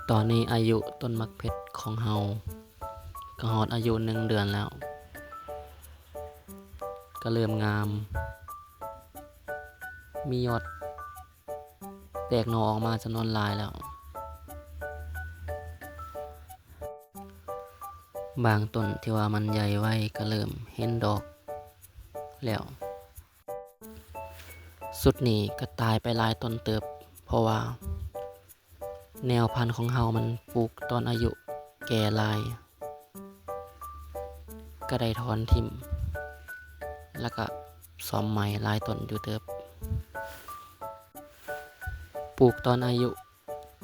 ຕອນນີ້ອາຍຸຕົ້ນໝາກເຜັດຂອງເຮົາກໍຮອດອາຍຸໜຶ່ງເດືອນແລ້ວ, ກໍເລີ່ມງາມ, ມີຍອດແຕກໜໍ່ອອກມາຈຳນວນຫຼາຍແລ້ວ. ບາງຕົ້ນທີ່ວ່າມັນໃຫຍ່ໄວກໍເລີ່ມເຫັນດອກແລ້ວ. ຊຸດນີ້ກໍຕາຍໄປຫຼາຍຕົ້ນເຕີບ, ເພາະວ່າແນວພັນຂອງເຮົາມັນປູກຕອນອາຍຸແກ່ຫຼາຍ, ກໍໄດ້ຖອນຖິ້ມ ແລ້ວກໍສ້ອມໃໝ່ຫຼາຍຕົ້ນຢູ່ເຕີບ. ປູກຕອນອາຍຸ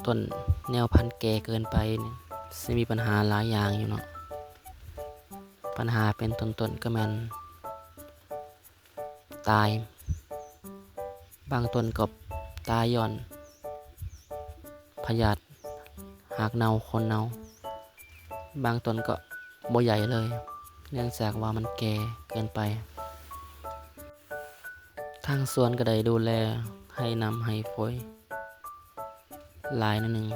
ຕົ້ນແນວພັນແກ່ເກີນໄປນີ້ ຊິມີບັນຫາຫຼາຍຢ່າງຢູ່ເນາະ. ບັນຫາເປັນຕົ້ນໆ ກໍແມ່ນຕາຍ, ບາງຕົ້ນກໍຕາຍຍ້ອນພະຍາດຮາກເນົ່າໂຄນເນົ່າ, ບາງຕົ້ນກໍບໍ່ໃຫຍ່ເລີຍ ເນື່ອງຈາກວ່າມັນແກ່ເກີນໄປ. ທາງສວນກໍໄດ້ດູແລໄຮ່ນ້ຳໄຮ່ຝົນຫຼາຍໜ້ອຍໜຶ່ງ,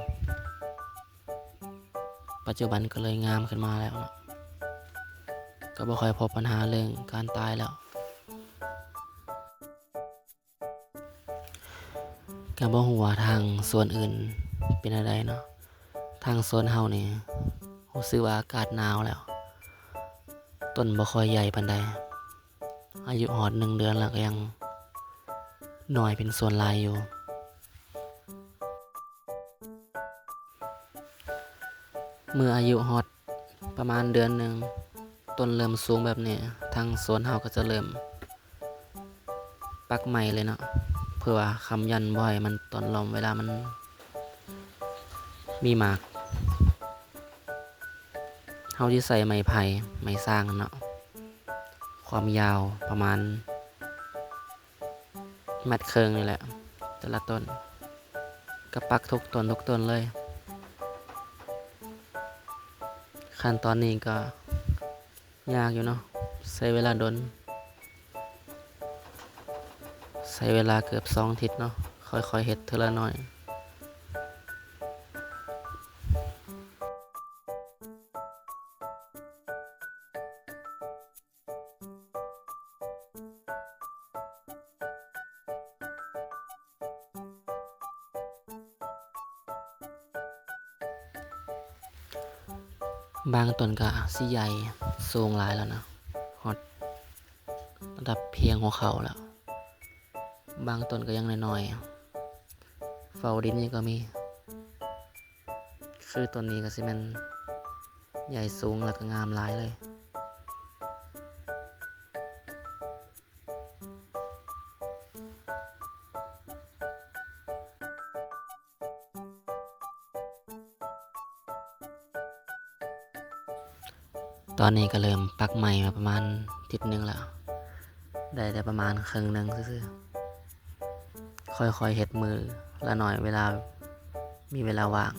ປັດຈຸບັນກໍເລີຍງາມຂຶ້ນມາແລ້ວເນາະ, ກໍບໍ່ຄ່ອຍພົບບັນຫາເລື່ອງການຕາຍແລ້ວ. ກໍບໍ່ຮູ້ວ່າທາງສວນອື່ນເປັນແນວໃດເນາະ, ທາງສວນເຮົານີ້ຮູ້ສຶກວ່າອາກາດໜາວແລ້ວ, ຕົ້ນບໍ່ຄ່ອຍໃຫຍ່ປານໃດ. ອາຍຸຮອດໜຶ່ງເດືອນແລ້ວກໍຍັງໜ້ອຍເປັນສ່ວນຫຼາຍຢູ່. ເມື່ອອາຍຸຮອດປະມານເດືອນໜຶ່ງ, ຕົ້ນເລີ່ມສູງແບບນີ້, ທາງສວນເຮົາກໍຈະເລີ່ມປັກໄມ້ເລີຍເນາະ, ເພື່ອຄ້ຳຢັນບໍ່ໃຫ້ມັນຕອນລ້ອມເວລາມັນມີໝາກ. ເຮົາຊິໃຊ້ໄມ້ໄຜ່ ໄມ້ຊາງເນາະ, ຄວາມຍາວປະມານແມັດເຄິ່ງນີ້ແຫຼະ ແຕ່ລະຕົ້ນ, ກໍປັກທຸກຕົ້ນ ທຸກຕົ້ນເລີຍ. ຂັ້ນຕອນນີ້ກໍຍາກຢູ່ເນາະ, ໃຊ້ເວລາດົນ, ໃຊ້ເວລາເກືອບສອງອາທິດເນາະ, ຄ່ອຍໆເຮັດເທື່ອລະໜ້ອຍ. ບາງຕົ້ນກໍຊິໃຫຍ່ສູງຫຼາຍແລ້ວນະ, ຮອດລະດັບພຽງຫົວເຂົ່າແລ້ວ, ບາງຕົ້ນກໍຍັງນ້ອຍໆ ເຝົ້າດິນນີ້ກໍມີ. ຄືຕົ້ນນີ້ກໍຊິແມ່ນໃຫຍ່ສູງ ແລ້ວກໍງາມຫຼາຍເລີຍ. ຕອນນີ້ກໍເລີ່ມປັກໄມ້ມາປະມານທິດໜຶ່ງແລ້ວ, ໄດ້ແຕ່ປະມານເຄິ່ງໜຶ່ງຊື່ໆ, ຄ່ອຍໆເຮັດມື້ລະໜ້ອຍ ເວລາມີເວລາວ່າງ.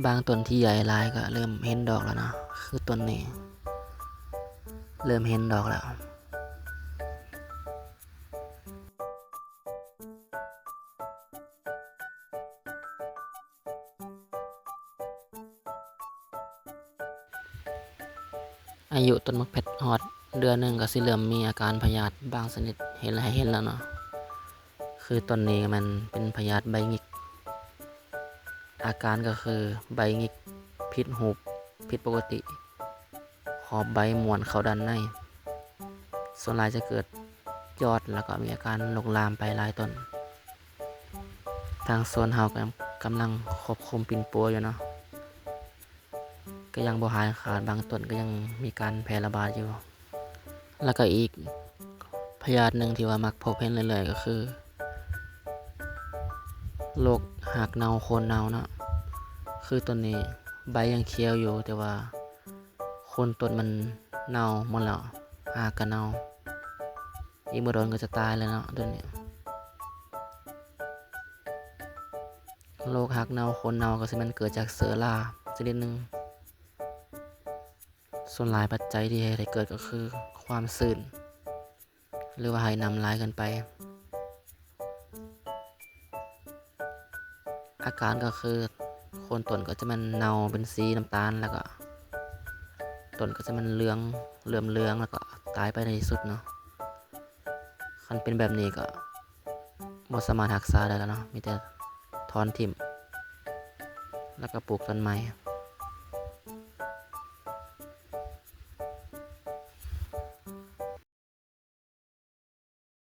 ບາງຕົ້ນທີ່ໃຫຍ່ຫຼາຍກໍເລີ່ມເຫັນດອກແລ້ວເນາະ, ຄືຕົ້ນນີ້ເລີ່ມເຫັນດອກແລ້ວ. ອາຍຸຕົ້ນໝາກເຜັດຮອດເດືອນໜຶ່ງກໍຊິເລີ່ມມີອາການພະຍາດບາງຊະນິດໃຫ້ເຫັນແລ້ວເນາະ, ຄືຕົ້ນນີ້ມັນເປັນພະຍາດໃບຫງິກ. ອາການກໍຄືໃບຫງິກຜິດຮູບ, ຜິດປົກກະຕິ, ຂອບໃບມ້ວນເຂົ້າດ້ານໃນ, ສ່ວນຫຼາຍຈະເກີດຍອດ ແລ້ວກໍມີອາການລຸກລາມໄປຫຼາຍຕົ້ນ. ທາງສວນເຮົາກໍກຳລັງຄວບຄຸມປິ່ນປົວຢູ່ເນາະ, ກໍຍັງບໍ່ຫາຍຂາດ, ບາງຕົ້ນກໍຍັງມີການແຜ່ລະບາດຢູ່. ແລ້ວກໍອີກພະຍາດໜຶ່ງທີ່ວ່າມັກພົບເຫັນເລື້ອຍໆ ກໍຄືໂລກຮາກເນົ່າໂຄນເນົ່າເນາະ, ຄືຕົ້ນນີ້ໃບຍັງຂຽວຢູ່ ແຕ່ວ່າໂຄນຕົ້ນມັນເນົ່າໝົດແລ້ວ, ຮາກກໍເນົ່າ, ອີກບໍ່ດົນກໍຈະຕາຍແລ້ວເນາະໂຕນີ້. ໂລກຮາກເນົ່າໂຄນເນົ່າກໍຊິແມ່ນເກີດຈາກເຊື້ອລາຊະນິດໜຶ່ງ. ສ່ວນຫຼາຍປັດໄຈທີ່ເຮັດໃຫ້ເກີດກໍຄືຄວາມຊື້ນ ຫຼືວ່າໃຫ້ນ້ຳຫຼາຍເກີນໄປ. ອາການກໍຄືໂຄນຕົ້ນກໍຈະແມ່ນເນົ່າເປັນສີນ້ຳຕານ ແລ້ວກໍຕົ້ນກໍຈະແມ່ນເຫຼືອງ ເລີ່ມເຫຼືອງ ແລ້ວກໍຕາຍໄປໃນທີ່ສຸດເນາະ. ຄັນເປັນແບບນີ້ກໍບໍ່ສາມາດຮັກສາໄດ້ແລ້ວເນາະ ມີແຕ່ຖອນຖິ້ມ ແລ້ວກໍປູກຕົ້ນໃໝ່.